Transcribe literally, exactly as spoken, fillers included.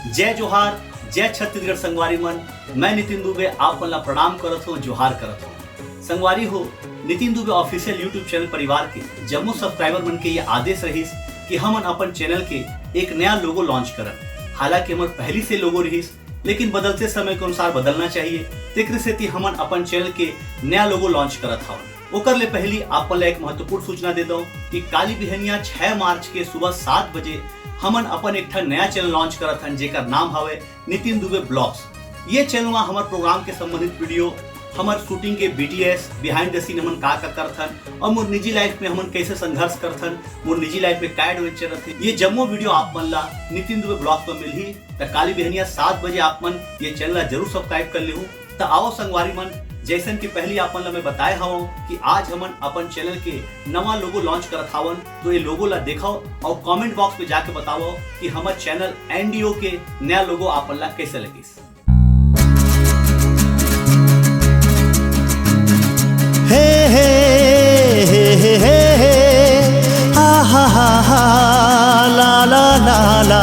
जय जोहार, जय छत्तीसगढ़ संगवारी मन। मैं नितिन दुबे आप मन ला प्रणाम करत हूँ, जोहार करत हूँ। संगवारी हो, Nitin Dubey official YouTube channel परिवार के जम्मो सब्सक्राइबर मन के ये आदेश रहिस कि हमन अपन चैनल के एक नया लोगो लॉन्च करन। हालांकि हमर पहली से लोगो रहिस, लेकिन बदलते समय के अनुसार बदलना चाहिए। तेकर सेती हमन अपन चैनल के नया लोगो लॉन्च करत हवन। ओकर ले पहली आप मन ला एक महत्वपूर्ण सूचना दे दो कि काली बिहनिया छह मार्च के सुबह सात बजे हमन अपन एक ठन नया चैनल लॉन्च करत हन, जेकर नाम हवे नितिन दुबे ब्लॉग्स। ये चैनल में हमर प्रोग्राम के संबंधित वीडियो, हमर शूटिंग के बीटीएस, बिहाइंड द सीन, हमन का का करथन और मोर निजी लाइफ में हमन कैसे संघर्ष करथन, मोर निजी लाइफ में का एडवेंचर रथे, ये जम्मो वीडियो आप मन ला नितिन दुबे ब्लॉग्स में मिलही। त काली बिहनिया सात बजे आप मन ये चैनल ला जरूर सब्सक्राइब कर लेहू। त आओ संगवारी मन, जैसन कि पहली आप मन ला मैं बताए हवं कि आज हमन अपन चैनल के नवा लोगो लॉन्च करत हावन, तो ये लोगो ला देखो और कमेंट बॉक्स में जाके बताओ कि हमर चैनल एनडीओ के नया लोगो आप मन ला कैसे लगिस। हे हे हे हे हे हे हा हा हा हा ला ला ला ला